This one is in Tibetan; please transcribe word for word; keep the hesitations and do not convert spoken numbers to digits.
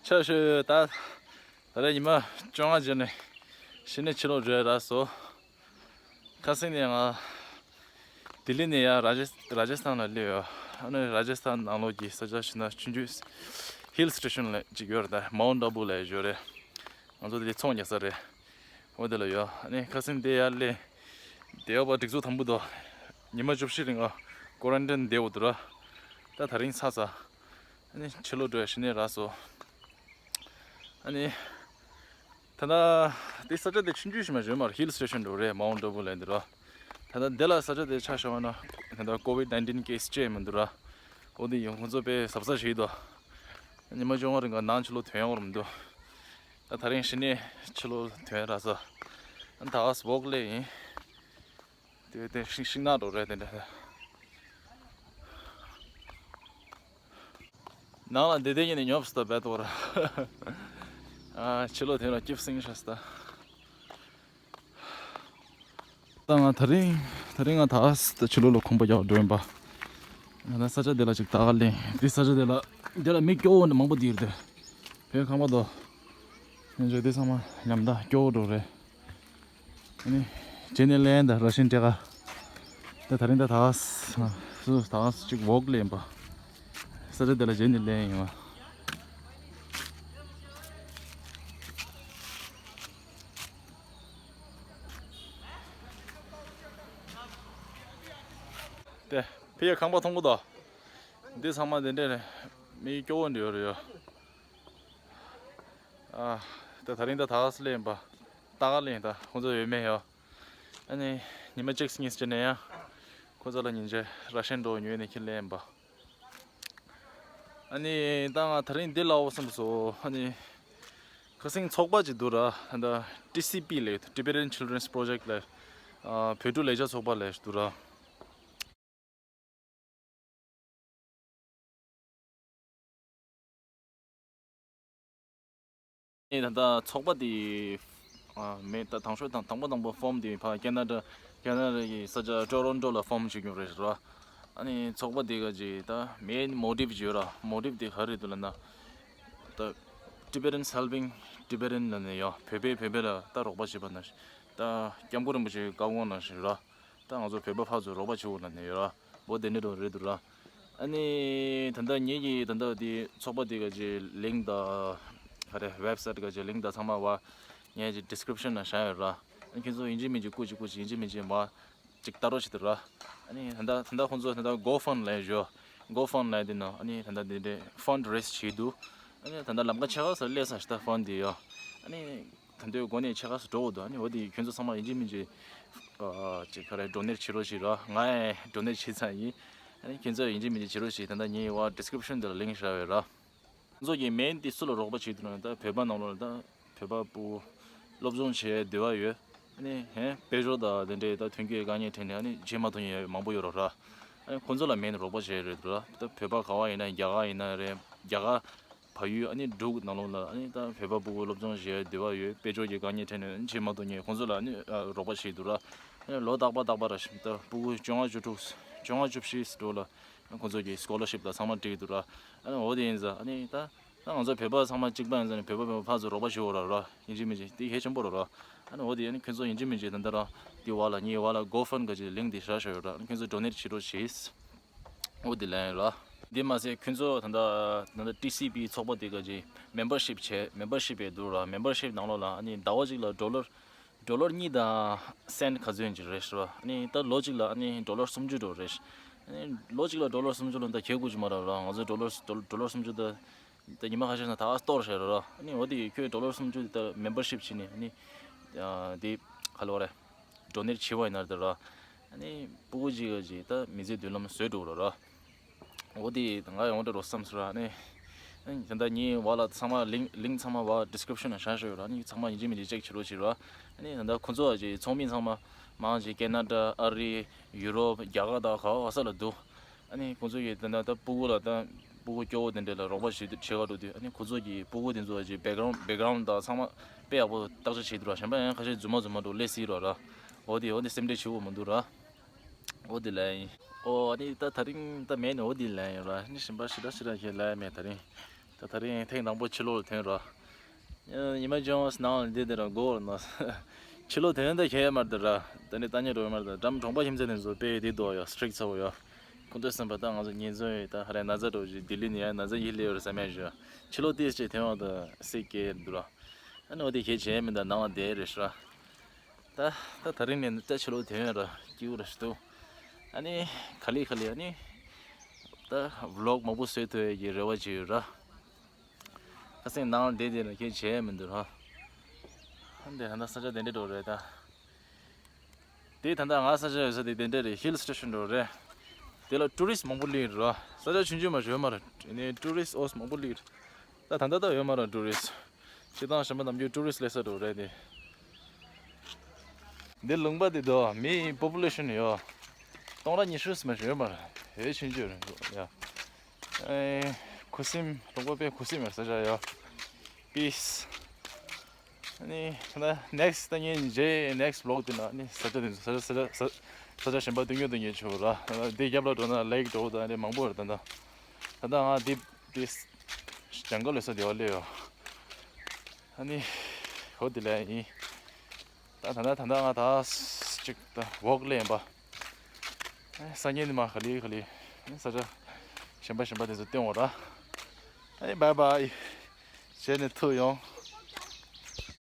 ཆ་ཤོད་ད། ད་རེས་ཉི་མ་བཅོ་ལྔ་རྗེས་ནས་གཞི་ནས་ཕྱི་ལོགས་འགྲོ་ཡ་རག་སོང་། ཁ་སང་ནས་ང་ལྡི་ལི་ནས་ཡར་ར་ཇེ་ར་ཇེ་སི་ཐན་ལ་སླེབས་ཡོད། ཨ་ནི་ར་ཇེ་སི་ཐན་ནང་ལོགས་ཀྱི་ས་ཆ་ཞིག་ན་ཆུང་ཆུང་ཧིལ་སི་ཊེ་ཤན་ལབ་ཅིག་ཡོད་རེད། ད་མའུན་ཊ་ཨ་བུ་ལབ་ཡ་ཅིག་ཡོད་རེད། ང་ཚོ་དེ་ལ་ཚོང་རྒྱག་ས་རེད། འོ་དེ་ལ་ཡོད། ཨ་ནི་ཁ་སང་དེ་ཡར་སླེབས། དེ་ཡོད་པ་སྒྲིག་འཛུགས་དང་པོ་དོ། ཉི་མ་བཅུ་བཞི་རིང་ང་ཀོ་རན་ཊིན་བསྡད་འོ་དུ་ར། ད་ད་རིང་ཚར་ཚར། ཨ་ནི་ཕྱི་ལོགས་འགྲོ་ཡ་གཞི་ནས་རག་སོང་། ཨ་ནི། ད་ལྟ་དེ་ས་ཆ་དེ་ཆུང་ཆུང་ཞིག་མ་རེད་མ་རེད། ཧིལ་སི་ཊེ་ཤན་འགྲོ་རེད། མའུན་ཊ་ཨ་བུ་ལབ་འདི་ར། ད་ལྟ་འདི་ལ་ས་ཆ་དེ་ཆ་བཞག་པ་ན་ད་ལྟ་ཀོ་ཝིཌ་ནའིན་ཊིན་ཀེ་སི་ཅིག་མི་འདུག་ར། འོ་དེ་ཡང་ཁོང་ཚོ་དཔེ་གཟབ་གཟབ་བྱེད་ཀྱི་འདུག་ཉི་མ་བཅོ་ལྔ་རིང་ག་ནང་ཕྱི་ལོགས་ཐོན་ཡོང་བ་མི་འདུག་ད་ད་རིང་གཞི་ནས་ཕྱི་ལོགས་ཐོན་རག་སོང་། ད་ག་སི་ཝོག་ལེ་ཡིན། དེ་དེ་ཤིང་ཤིང་ནགས་འགྲོ་རེད་དེ་འདྲ། ནང་ལ་བསྡད་བསྡད་ཉིན་ནས་ཉོབ་སྟ་བེད་དོར། ཨ་ཕྱི་ལོགས་དེ་ལ་སྐྱིབས་སིང་ཤ་སྟ། ད་ང་ད་རིང་ད་རིང་ང་ད་སྟ་ཕྱི་ལོགས་ལ་ཁོམ་པ་རྒྱག་འགྲོ་ཡིན་པ། ང་ད་ས་ཆ་དེ་ལ་ཅིག་ད་ག་ལེན་དེ་ས་ཆ་དེ་ལ་དེ་ལ་མི་སྐྱོ་བོ་མང་པོ་དེ་ཡོད་དེ། བོད་ཁང་པ་དོ། ཉན་ཆོས་དེ་ཚང་མ་ཉམས་ད་སྐྱོ་བོ་འགྲོ་རེད། ཨ་ནི་རྗེས་ནས་ལེན་ད་ར་ཤན་ཏྲེ་ག་ད་ད་རིང་ད་ད་སུ་ད་སུ་ཅིག་ཝོག་ལེན་པ། ས་ཆ་དེ་ལ་རྗེས་ནས་ལེན་ཡིན་བ། དེ་ཕི་ཡ་ཁང་པ་མཐོང་གི་དོ། འདི་ཚང་མ་འདི་འདྲས་མི་སྐྱོ་བོ་འདྲ་ཡོད་རེད་ཡོ། ཨ། ད་ད་རིང་ད་ད་ག་སི་ལེན་པ། ད་ག་ལེན་ད་ཁོང་ཚོ་ཡོད་མེད་ཡོ། ཨ་ནི་ཉི་མ་གཅིག་གཉིས་ཅི་ནས་ཡང་ཁོང་ཚོ་ལ་ཉིན་བྱེད་ར་ཤན་འགྲོ་ཉོས་ནས་ཁྱེར་ལེན་པ། ཨ་ནི་ད་ང་ད་རིང་འདི་ལ་འོ་བསམ་སོང་། ཨ་ནི་ཁ་སང་ཚོགས་པ་ཅིག་འདུག་ར། ད་ཊི་སི་པི་ལབ་Tibetan Children's Project ལབ། ཨ། བོད་ཕྲུག་ལེགས་སྦྱར་ཚོགས་པ་ལབ་འདུག་ར། ཨེ་ད་ལྟ་ཚོགས་པ་དེ་ཨ་མེད། ད་དང་ཤོས་དང་དང་པོ་དང་པོ་ཕོམ་དེ་ཕ་ཁེ་ན་ཌ་ཁེ་ན་ཌ་གི་ས་ཆ་ཊོ་རོན་ཊོ་ལ་ཕོམ་བྱེད་རྒྱུ་རེད་ར། ཨ་ནི་ཚོགས་པ་དེ་ག་ཅིག་ད་མེན་མོ་ཊིབ་ཅིག་ཡོད་ར། མོ་ཊིབ་དེ་ག་རེ་འདུག་ལབ་ན། ད་Tibetans helping Tibetan ལབ་ནས་ཡོད། བོད་པས་བོད་པ་ལ་ད་རོགས་པ་བྱེད་པ་ནང་བཞིན། ད་སྐྱབས་མགོན་རིན་པོ་ཆེའི་བཀའ་དགོངས་ནང་བཞིན་ར། ད་ང་ཚོ་བོད་པ་ཕར་ཚུར་རོགས་པ་བྱེད་དགོས་ན་ནི་ཡོད་ར། འོ་དེ་འདྲ་རེད་འདུག་ར། ཨ་ནི་ད་ལྟ་ངེད་ཀྱི་ད་ལྟ་དེ་ཚོགས་པ་དེ་ག་ཅིག་ལིང་དང་ག་རེ་ཝེབ་སའིཊ་ག་ཅིག་ལིང་དང་ཚང་མ་བ་ངེད་ཀྱི་ཌི་སི་ཀི་རིབ་ཤན་ནང་བཞག་ཡོད་ར། ཨ་ནི་ཁྱེད་ཚོ་ཡིན་གཅིག་མིན་གཅིག་སྐུ་མཁྱེན་སྐུ་མཁྱེན་ཡིན་གཅིག་མིན་གཅིག་མ་ཅིག་ལྟ་རོགས་བྱེད་དུ་ར། ཨ་ནི་ད་ལྟ་ད་ལྟ་ཁོང་ཚོ་ད་ལྟ་གོ་ཕན་ལབ་ཡོད། གོ་ཕན་ལབ་དེ་ནང་ཨ་ནི་ད་ལྟ་དེ་འདྲའི་ཕན་རེ་སི་བྱེད་འདུག་ཨ་ནི་ད་ལྟ་ལམ་ཁ་ཆེ་ཁག་སར་སླེབས་ས་ཞིག་ད་ཕན་དེ་ཡོད། ཨ་ནི་ད་ལྟའི་སྒོ་ནས་ཆེ་ཁག་སར་འགྲོ་འོ་འདུག་ཨ་ནི་འོ་དེ་ཁྱོད་ཚོ་ཚང་མ་ཡིན་གཅིག་མིན་གཅིག་ཨ་ཅིག་ག་རེ་ཌོ་ནེཊ་བྱེད་རོགས་བྱེད་ར། ང་ཡང་ཌོ་ནེཊ་བྱེད་ཚར་ཡིན། ཨ་ནི་ཁྱོད་ཚོ་ཡིན་གཅིག་མིན་གཅིག་བྱེད་རོགས་བྱེད། ད་ལྟ་ངའི་བ་ཌི་སི་ཀི་རིབ་ཤན་དེ་ལ་ལིང་བཞག་ཡོད་ར། ང་ཚོ་གི་མེན་དེ་སུ་ལ་རོགས་པ་བྱེད་འདུག་ན། ད་བོད་པ་ནང་ལོགས་ལ་ད་བོད་པ་ཕྲུ་གུ་སློབ་སྦྱོང་བྱེད་འདོད་པ་ཡོད། ཨ་ནི་ཧན་དཔལ་འབྱོར་དང་དེ་འདྲའི་ད་ཐོན་སྐྱེད་དཀའ་ངལ་འཕྲད་ནས་ཨ་ནི་བྱེད་མ་ཐུབ་མཁན་ཡོད་མང་པོ་ཡོད་རེད་ར། ཨ་ནི་ཁོང་ཚོ་ལ་མེན་རོགས་པ་བྱེད་རེད་འདུག་ར། ད་བོད་པ་ག་བ་ཡིན་ན་རྒྱ་གར་ཡིན་ན་རེད། རྒྱ་གར་བལ་ཡུལ་ཨ་ནི་འབྲུག་ནང་ལོགས་ལ་ཨ་ནི་ད་བོད་པ་ཕྲུ་གུ་སློབ་སྦྱོང་བྱེད་འདོད་པ་ཡོད། དཔལ་འབྱོར་གྱི་དཀའ་ངལ་འཕྲད་ནས་ཨ་ནི་བྱེད་མ་ཐུབ་མཁན་ཁོང་ཚོ་ལ་ཨ་ནི་ཨ་རོགས་པ་བྱེད་འདུག་ར། ཨ་ནི་ལོ་རྟག་པ་རྟག་པ་ར་ཞིག་ད་ཕྲུ་གུ་བཅོ་ལྔ་བཅུ་དྲུག་བཅོ་ལྔ་བཅུ་བཞི་འགྲོ་ལ། ཁོང་ཚོ་གི་སི་ཀོ་ལར་ཤིབ་དང་ཚང་མ་སྤྲད་ཀྱི་འདུག་ར། ཨ་ནི་འོ་དེ་ཡིན་ཙང་ཨ་ནི་ད་ད་ང་ཚོ་བོད་པ་ཚང་མ་གཅིག་པ་ཡིན་ཙང་ནི་བོད་པ་བོད་པ་ཕར་ཚུར་རོགས་པ་ཞུ་འོ་ར་ར། ཡིན་གཅིག་མིན་གཅིག་དེ་གལ་ཆེན་པོ་རེད་ར། ཨ་ནི་འོ་དེ་ཨ་ནི་ཁྱོད་ཚོ་ཡིན་གཅིག་མིན་གཅིག་ད་ལྟ་ར་དེ་བ་ལ་ངའི་བ་ལ་གོ་ཕན་ག་ཅིག་ལིང་དེ་བཞག་བཞག་ཡོད་ར། ཨ་ནི་ཁྱོད་ཚོ་ཌོ་ནེཊ་བྱེད་རོགས་བྱེད། འོ་དེ་ལན་ར། དེ་མ་ཟད་ཁྱོད་ཚོ་ད་ལྟ་ད་ལྟ་ཊི་སི་པི་ཚོགས་པ་དེ་ག་ཅིག་མེམ་བར་ཤིབ་བྱས། མེམ་བར་ཤིབ་ཡོད་འདུག་ར། མེམ་བར་ཤིབ་ནང་ལོགས་ལ་ཨ་ནི་ཟླ་བ་གཅིག་ལ་ཌོ་ལར་ཌོ་ལར་གཉིས་དང་སེན་ཊི་ག་ཚོད་ཡིན་གྱི་རེད་ཤག་ར། ཨ་ནི་ད་ལོ་གཅིག་ལ་ཨ་ནི་ཌོ་ལར་སུམ་ཅུ་འགྲོ་རེད། ཨ་ནི་ལོ་གཅིག་ལ་ཌོ་ལར་སུམ་ཅུ་ལ་ད་གྱེས་དགོས་ཀྱི་མ་རེད་ར། ང་ཚོ་ཌོ་ལར་ཌོ་ཌོ་ལར་སུམ་ཅུ་ད་ད་ཉི་མ་ཁ་ཤས་ན་ད་ག་སྟོར་བཞག་རེད་ར། ཨ་ནི་འོ་དེ་ཁྱོད་ཌོ་ལར་སུམ་ཅུ་ད་མེམ་བར་ཤིབ་བྱས་ནས་ཨ་ནི་ཨ་དེ་ག་ལབ་དགོས་རེད། ཌོ་ནེཊ་བྱས་པ་ཡིན་ན་ད་ར། ཨ་ནི་ཕྲུ་གུ་གཅིག་ག་ཅིག་ད་མི་ཚེ་མདུན་ལམ་བཟོས་འགྲོ་ར་ར། འོ་དེ་ང་ཡོང་འདྲ་རོ་བསམ་སོང་ར། ཨ་ནི་ཨ་ནི་ད་ལྟ་ངའི་བ་ལ་ཚང་མ་ལིང་ལིང་ཚང་མ་བ་ཌི་སི་ཀི་རིབ་ཤན་ནང་བཞག་བཞག་ཡོད་ར། ཨ་ནི་ཚང་མ་ཡིན་གཅིག་མིན་གཅིག་ཅེག་བྱེད་རོགས་བྱེད་ར། ཨ་ནི་ད་ལྟ་ཁོང་ཚོ་ག་ཅིག་ཚོགས་མི་ཚང་མ་མང་ཆེ་ཁེ་ན་ཌ། ཨ་རི། ཡུ་རོབ། རྒྱ་གར་དང་ག་བ་ག་ས་ལ་འདུག་ཨ་ནི་ཁོང་ཚོ་གིས་ད་ལྟ་ད་ཕྲུ་གུ་ལ་ད་ཕྲུ་གུ་སྐྱོ་བོ་དེ་འདྲ་ལ་རོགས་པ་བྱེད་དུ་བྱེད་ག་འགྲོ་དུས། ཨ་ནི་ཁོང་ཚོ་གིས་ཕྲུ་གུ་དེ་ཚོ་ག་ཅིག་བེག་གྷ་རའུན་བེག་གྷ་རའུན་དང་ཚང་མ་དཔེ་ཡག་པོ་བརྟག་དཔྱད་བྱེད་འདུག་ར། གཞན་པ་ཡང་ཁ་ཤས་རྫུན་མ་རྫུན་མ་འགྲོ་སླེབས་སྲིད་ར་ར། འོ་དེ་འོ་དེ་སེམས་ཁྲལ་བྱེད་དགོས་མི་འདུག་ར། འོ་དེ་ལབ་ཡིན། ཨོ་ཨ་ནི་ད་ད་རིང་ད་མེད་ནས་འོ་དེ་ལབ་ཡིན་ར། ཨ་ནི་གཞན་པ་ཞེ་དྲག་ཞེ་དྲག་ཁྱེད་ལབ་ཡ་མེད། ད་རིང་ ད་དེ་རིང་ཐེངས་དང་པོ་ཕྱི་ལོགས་ལ་ཐོན་ར། ཉི་མ་ཅུང་ནང་ལ་འདི་དེ་ར་སྒོ་ནས་ཕྱི་ལོགས་ཐོན་ད་ཁྱད་མར་དེ་ར། ད་ནི་ལྟ་ཉེ་འགྲོ་མར་དེ་འགྲམ་གྲོང་པ་ཁྱིམ་ཚང་དེ་ཚོ་དཔེ་དེ་དོ་ཡ་སི་ཊི་རིག་ཚ་བོ་ཡ། ཁོང་ཚོས་བསམ་པ་ད་ང་ཚོ་ཉེན་ཚོ་ཡོད་ད་ཧ་རེ་ན་ཚ་འགྲོ་ཞིག་ལྡི་ལི་ནས་ཡ་ན་ཚ་ཡིད་ལས་ཡོད་རེད་བསམ་ཡ་ཞུ། ཕྱི་ལོགས་ཏིས་ཅེ་ཐོན་བ་ད་སྲིད་སྐྱེལ་འདུག་ར། ཨ་ནི་འོ་དེ་ཁྱད་བྱས་མི་འདུག་ནང་ལ་བསྡད་རེད་ཤག་ད་ད་དེ་རིང་ནས་ད་ཕྱི་ལོགས་ཐོན་ཡ་ར་སྐྱིད་པོ་ར་ཞིག་འདུག་ཨ་ནི་ག་ལེ་ག་ལེ་ཨ་ནི་ད་བི་ལོག་མང་པོ་བཟོས་ཐུབ་ཡ་གི་རེ་བ་ཅིག་ཡོད་ར། ཁ་སང་ནང་ལ་བསྡད་བསྡད་ན་ཁྱད་བྱས་མི་འདུག་ར། ཨ་འདི་ད་ལྟ་ས་ཆ་དེ་འདྲ་འགྲོ་རེད་ད། དེ་ད་ལྟ་ང་ས་ཆ་ཡོད་ས་དེ་དེ་འདྲ་རེད། ཧིལ་སི་ཊེ་ཤན་འགྲོ་རེད། དེ་ལ་ཊུ་རི་སི་མང་པོ་སླེབས་ར། ས་ཆ་ཆུང་ཆུང་མ་ཞིག་ཡོད་མ་རེད། ཨ་ནི་ཊུ་རི་སི་ཨོ་སི་མང་པོ་སླེབས་ར། ད་ད་ལྟ་ད་ཡོད་མ་རེད་ཊུ་རི་སི། སྤྱིར་བཏང་གཞན་པ་ནམ་རྒྱུན་ཊུ་རི་སི་སླེབས་ས་འགྲོ་རེད་དེ། འདི་ལུང་པ་འདི་དོ་མི་པོ་པུ་ལེ་ཤན་ཡོད། སྟོང་ཕྲག་ཉི་ཤུ་ཙམ་ཞིག་ཡོད་མ་རེད། ཧེ་ཆུང་ཆུང་རེད་འདུག་ཡ། ཨེ། ཁུ་སིམ་ལུང་པ་དཔེ་ཁུ་སིམ་ཡོད་ས་ཆ་ཡོད། པིས། ཨ་ནི་ད་ནེག་སི་ཊི་ད་ངས་རྗེས་ནེག་སི་ཊི་བི་ལོག་དེ་ན་ཨ་ནི་ས་ཆ་དེ་ཚོ་ས་ཆ་ས་ཆ་ས་ས་ཆ་གཞན་པ་སྟོན་རྒྱུ་སྟོན་རྒྱུ་བྱུང་ར། དེ་རྒྱབ་ལ་འགྲོ་ན་ལེག་འགྲོ་ད་ཨ་ནི་མང་པོ་རེད་ད་ད། ད་ད་ང་དེ་དེ་ཇང་གལ་ལ་ས་དེ་བ་སླེབས་ཡོད། ཨ་ནི་ཧོ་དེ་ལ་ཡིན། ད་ད་ད་ད་ང་ད་ཅིག་ད་ཝོག་ལེན་པ། ཨེ་སང་ཉིན་ནི་མ་ག་ལེ་ག་ལེ་ས་ཆ་གཞན་པ་གཞན་པ་དེ་ཚོ་སྟོན་འོ་ར། ཨེ་བའི་བའི། བྱས་ནས་ཐུག་ཡོང་།